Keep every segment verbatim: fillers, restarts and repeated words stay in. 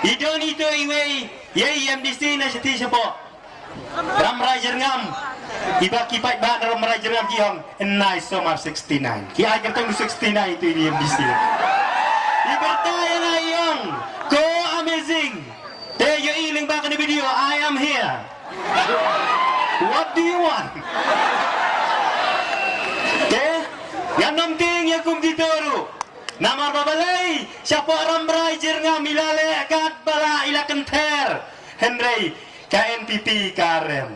I don ito iwei, ïa i MDC na shati shapoh Rambrai Jyrngam. Iba ki paidbah na Rambrai Jyrngam ki ong, "Nai Somar sixty-nine." Ki ai kyrteng sixty-nine ito i MDC. I byrta ïa nga i ong, "Ko amazing." Te ïohi lyngba kane video, "I am here. What do you want?" Te ngan ym tieng ïa kum kito ruh. Namar ba balei, shapoh Rambrai Jyrngam i la leh katba lah, i la kynther. Hynrei ka NPP ka rem.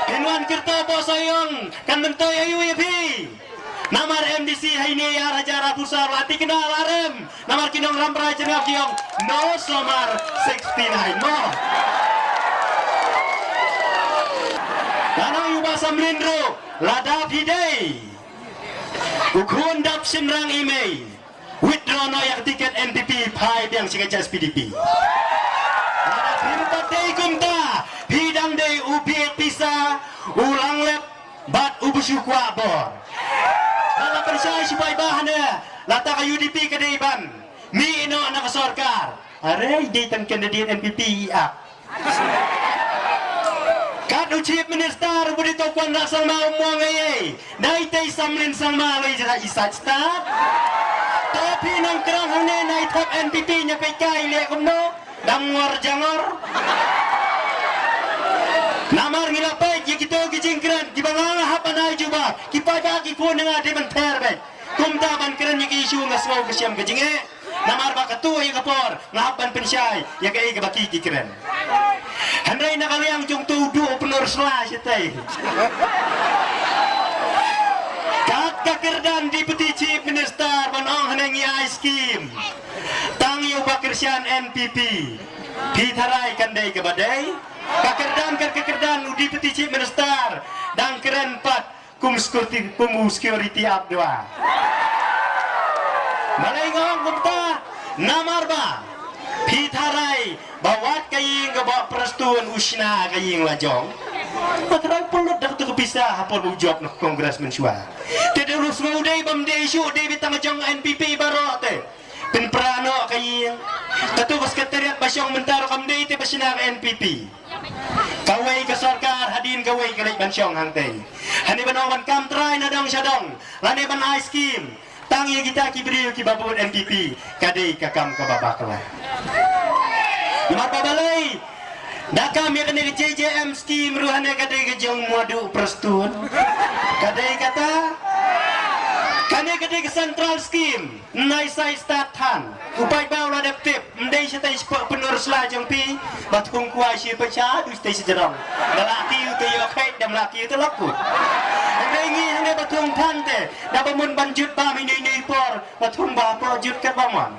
Phin wan kyrto poh Sohiong, kan myntoi aïu ïa phi? Namar MDC ha ine i ar hajar arphew saw la thikna la rem. Namar ki nong Rambrai Jyrngam ki ong, "No Somar sixty-nine mo." Nga ong ïa u Bah Samlin ruh, lada phi dei u khun dap shynrang i mei, withdraw noh ïa ka tiket NPP, phai biang sha ka HSPDP. Lada phim pat dei kumta, phi dang dei u bieit pisa, u langlep bad u ba shu kwah bor. Lada pynshai shu paidbah hangne, lada ka UDP ka dei ban mih noh na ka sorkar, hynrei dei tang candidate NPP i ap. Kat u Chief Minister u ba dei to Conrad Sangma um ong ei ei. Nai tei Samlin Sangma lei jra i sait stad. To phi nang krang hangne nai thep NPP nya pei kai leh kumno. Dam ngor jangor. Namar ngi la peit ïa kito ki jingkren kiba nga nga hap ban ai jubab. Ki paidbah ki khun nga dei ban ther beit. Kumta ban kren ïa ki issue nga sngew ka shem ka jingeh. Namar ba kato ïa ka por nga hap ban pynshai ïa kaei kaba ki ki kren. Hynrei na ka liang jong to u duh u pynur sla shatei. Kat ka kyrdan Deputy Chief Minister ban ong hangne ngi ai skim. Tang ïa u Bah Kyrshan NPP. Phi tharai kan dei kaba dei. Ka kyrdan, ka kyrdan u Deputy Chief Minister dang kren pat kum security, kum u security ap dua. Balei nga ong kumta? Namar ba phi tharai ba wat ka ïing kaba Prestone u shna ka ïing la jong. Ba tharai pynlut da kato ka pisa ha por ba u jop na Congress mynshuwa. Te dei ruh sngew dei bym dei shuh, dei beit tang jong NPP baroh te. Pynpra noh ka ïing. Kato ka sekretariat ba shong mynta ruh kam dei te ba shna ka NPP. Kawei ka sorkar hadien kawei ka leit ban shong hangtei. Hane ban ong ban kam trai na dong sha dong, lane ban ai skim. Tang ïa kita ki briew kiba bud NPP, ka dei ka kam kaba bakla. Namar ba balei, da kam ïa kane ka JJM skim ruh hane ka dei ka jong Madu Prestone. Ka dei kata. Kane ka dei ka central skim. Nai sai stad than. U paidbah u la dep tip. Ym dei shatei shapoh pynur sla jong phi. Ba thung kwai shi pynshai du shatei shi jrong. Da la kiew te ïoh kheit, da la kiew te lap kut. Ym dei ngi hangne ba thung than te. Da ba mun ban jut bam ine ine i por. Ba thung ba por jut kat ba mon.